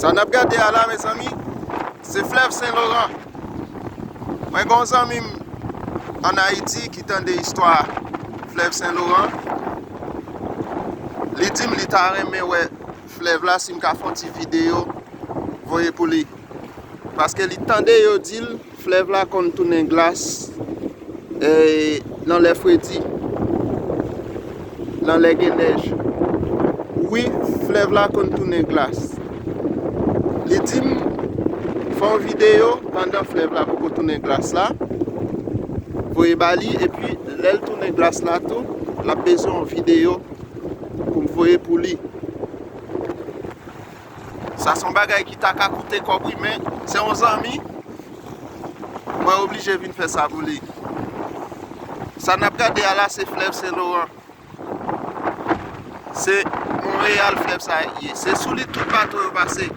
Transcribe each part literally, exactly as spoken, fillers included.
Sa n ap gade a la, mezanmi, se flèv Sen Loran. Mwen gen yon zanmi m ann Ayiti ki tande istwa flèv Sen Loran. Li di m li ta renmen wè flèv la, si m ka fè yon ti videyo voye pou li. Paske li tande yo di l flèv la konn tounen glas, e, nan lè fredi, nan lè gen nèj. Wi, flèv la konn tounen glas. Li di m fè yon videyo pandan flèv la poko tounen glas la, voye ba li, epi lè l tounen glas la tou, l ap bezwen yon videyo pou m voye pou li. Sa se yon bagay ki ta ka koute kòb, wi, men se yon zanmi, mwen oblije vin fè sa pou li. Sa n ap gade a la, se flèv Sen Loran. Se Monreyal flèv sa ye. Se sou li tout bato yo pase.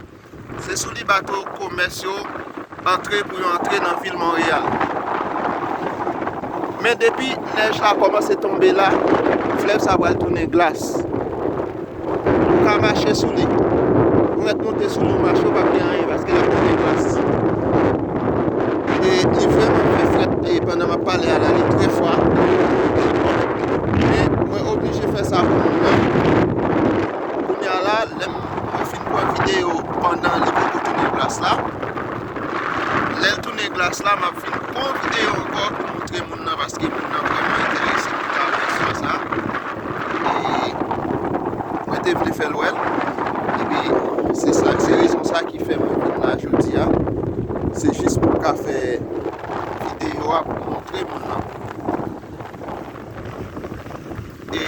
Se sou li bato komès yo antre pou yo antre nan vil Monreyal. Men depi nèj la kòmanse tonbe la, flèv sa pral tounen glas. Ou ka mache sou li. Ou mèt monte sou li, ou mache, ou p ap gen anyen paske l ap tounen glas. E li vrèman fè frèt, e pandan m ap pale a la, li trè fwa. Men mwen oblije fè sa pou moun nan. Kounye a la, lè m fin pran videyo pandan li poko tounen glas la, lè l tounen glas la, m ap vin pran videyo ankò pou montre moun nan, paske moun nan vrèman enterese pou ta wè istwa sa. E mwen te vle fè l wè l. Epi, se sa, se rezon sa ki fè mwen vin la jodi a. Se jis pou m ka fè videyo a pou montre moun nan. E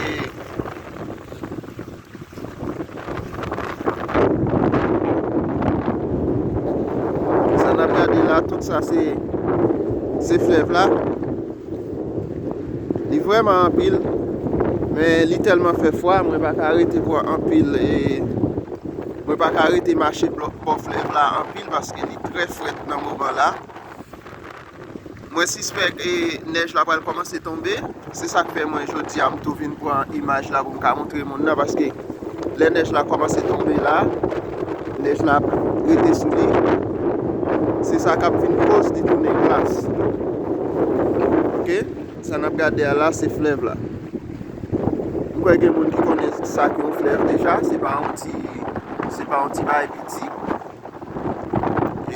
Sa n ap gade la, tout sa se, se flèv la. Li vrèman anpil, men li tèlman fè fwa, mwen pa ka rete pran anpil, e mwen pa ka rete mache bò, bò flèv la anpil paske li trè frèt nan moman la. Mwen sispèk, e, nèj la pral kòmanse tonbe. Se sa k fè mwen jodi a m tou vin pran imaj la pou m ka montre moun nan, paske lè nèj la kòmanse tonbe la, nèj la ap rete sou li. Se sa k ap vin koz li tounen glas. Oke? Sa n ap gade a la, se flèv la. M kwè gen moun ki konnen sa k yon flèv deja. Se pa yon ti, se pa yon ti bagay piti.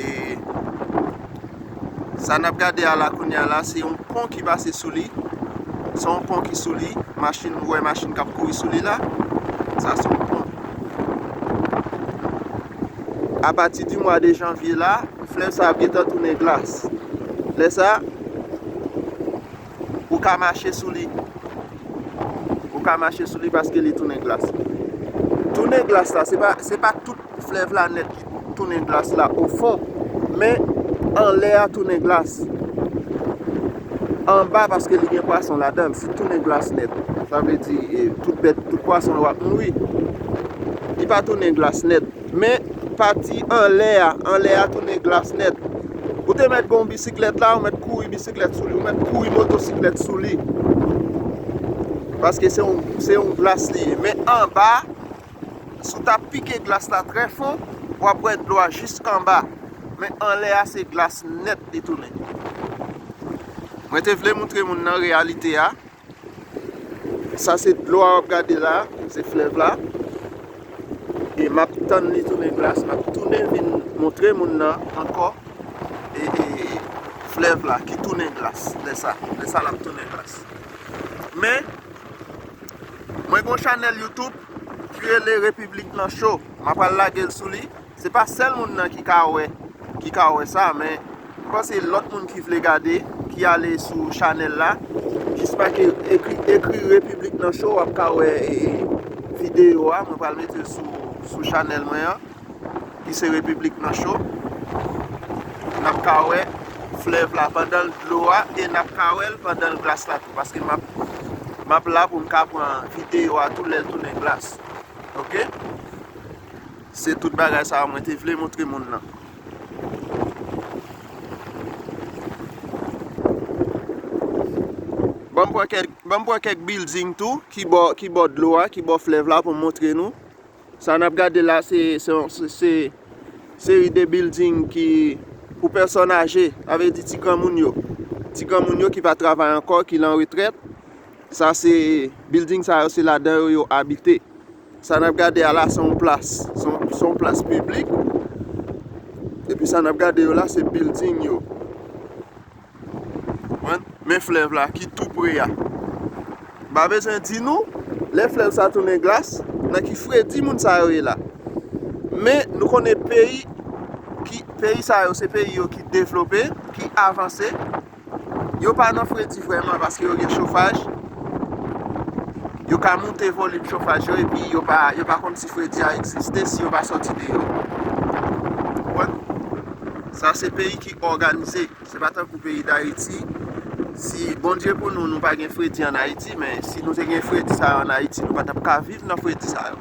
E sa n ap gade a la kounye a la, se yon pon ki pase sou li. Se yon pon ki sou li. Machin, ou wè machin k ap kouri sou li la. Sa se yon pon. Apati di mwa de janvye la, flèv sa ap gentan tounen glas. Lè sa, ou ka mache sou li. Ou ka mache sou li paske li tounen glas. Tounen glas la, se pa, se pa tout flèv la nèt ki tounen glas la ofon, men anlè a tounen glas. Anba, paske li gen pwason ladan l, si tounen glas nèt, sa vle di, e, tout bèt, tout pwason yo ap mouri. Li pa tounen glas nèt. Men pati anlè a, anlè a tounen glas nèt. Ou te mèt gen yon bisiklèt la, ou mèt kouri bisiklèt sou li, ou mèt kouri motosiklèt sou li. Paske se yon, se yon glas li ye. Men anba, si w ta pike glas la trè fon, w ap wè dlo a jiskanba. Men anlè a, se glas nèt li tounen. Mwen te vle montre moun nan reyalite a. Sa se dlo a w ap gade la, se flèv la. E m ap tann li tounen glas, m ap tounen vin montre moun nan ankò, e, e, flèv la ki tounen glas, lè sa, lè sa l ap tounen glas. Men, mwen gen yon chanèl YouTube ki rele Repiblik nan Cho. M ap al lage l sou li. Se pa sèl moun nan ki ka wè, ki ka wè sa, men m panse lòt moun ki vle gade, ki ale sou chanèl la, jis make ekri, ekri Repiblik nan Cho, w ap ka wè, e, videyo a. Mwen pral mete l sou, sou chanèl mwen an, ki se Repiblik nan Cho. N ap ka wè flèv la pandan l dlo a, e n ap ka wè l pandan l glas la tou, paske m ap, m ap la pou m ka pran videyo a tou lè l tounen glas. Oke? Se tout bagay sa a mwen te vle montre moun nan. Ban m pran kèk, ban m pran kèk building tou, ki bò, ki bò dlo a, ki bò flèv la pou m montre nou. Sa n ap gade la, se, se, se, se, seri de building ki pou pèsòn aje, sa vle di ti granmoun yo. Ti granmoun yo ki pa travay ankò, ki lan retrèt. Sa se building sa yo, se ladan yo yo abite. Sa n ap gade a la, se yon plas, se yon, se yon plas piblik. Epi sa n ap gade yo la, se building yo. Konprann? Men flèv la ki tou pre a. M pa bezwen di nou, lè flèv sa tounen glas, nan ki fredi moun sa yo ye la. Men nou konnen peyi ki, peyi sa yo, se peyi yo ki devlope, ki avanse. Yo pa nan fredi vrèman paske yo gen chofaj. Yo ka moute volim chofaj yo epi yo pa, yo pa konn si fredi a egziste si yo pa sòti deyò. Konprann? Sa se peyi ki òganize. Se pa tankou peyi Dayiti. Si Bondye pou nou, nou pa gen fredi ann Ayiti, men si nou te gen fredi sa yo ann Ayiti, nou pa t ap ka viv nan fredi sa yo.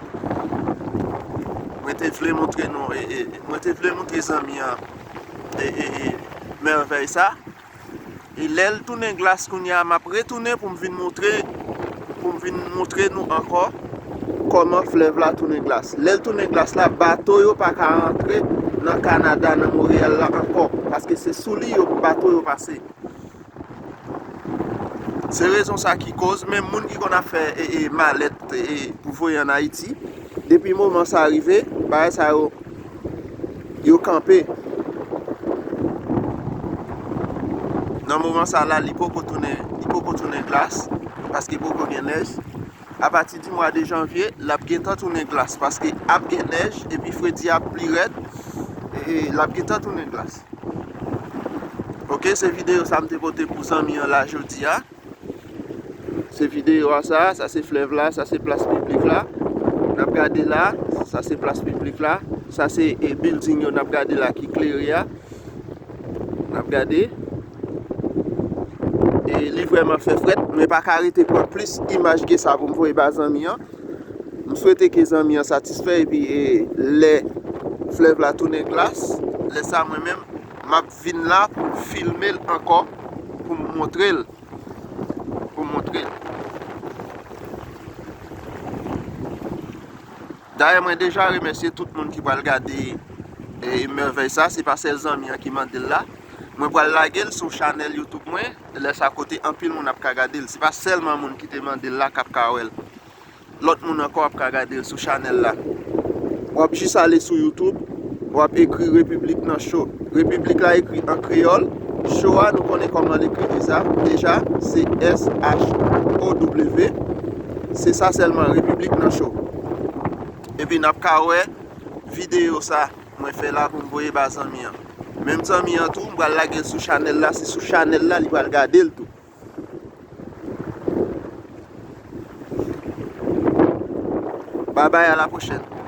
Mwen te vle montre nou, e, e, mwen te vle montre zanmi an, e, e, e, mèvèy sa. E lè l tounen glas kounye a, m ap retounen pou m vin montre, pou m vin montre nou ankò kòman flèv la tounen glas. Lè l tounen glas la, bato yo pa ka rantre nan Kanada, nan Monreyal la ankò, paske se sou li yo bato yo pase. Se rezon sa ki koz menm moun ki konn ap fè, e, e, malèt, e, e, pou voye ann Ayiti, depi moman sa rive, bagay sa yo, yo kanpe. Nan moman sa la, li poko tounen, li poko tounen glas, paske poko gen nèj. Apati di mwa de janvye, l ap gentan tounen glas, paske ap gen nèj, epi fredi a ap pli rèd, e l ap gentan tounen glas. Oke, se videyo sa m te pote pou zanmi an la jodi a. Se videyo a sa, sa se flèv la, sa se plas piblik la. N ap gade la, sa se plas piblik la. Sa se, e, building yo n ap gade la ki klere a. N ap gade. E li vrèman fè frèt, mwen pa ka rete pran plis imaj ke sa pou m voye ba zanmi an. M swete ke zanmi an satisfè epi, e, lè flèv la tounen glas, lè sa mwen menm, m ap vin la pou m filme l ankò, pou m montre l, pou m montre l. Dayè, mwen deja remèsye tout moun ki pral gade, e, mèvèy sa. Se pa sèl zanmi an ki mande l la. Mwen pral lage l sou chanèl YouTube mwen, lè sa kote anpil moun ap ka gade l. Se pa sèlman moun ki te mande l la k ap ka wè l. Lòt moun ankò ap ka gade l sou chanèl la. W ap jis ale sou YouTube, w ap ekri Repiblik nan Cho. Repiblik la ekri an kreyòl. Cho a, nou konnen kòman l ekri deja, deja, se S H O W. Se sa sèlman, Repiblik nan Cho. Epi n ap ka wè videyo sa mwen fè la pou m voye ba zanmi an. Menm zanmi an tou, m pral lage l sou chanèl la, se sou chanèl la li pral gade l tou. Babay, a la pwochèn.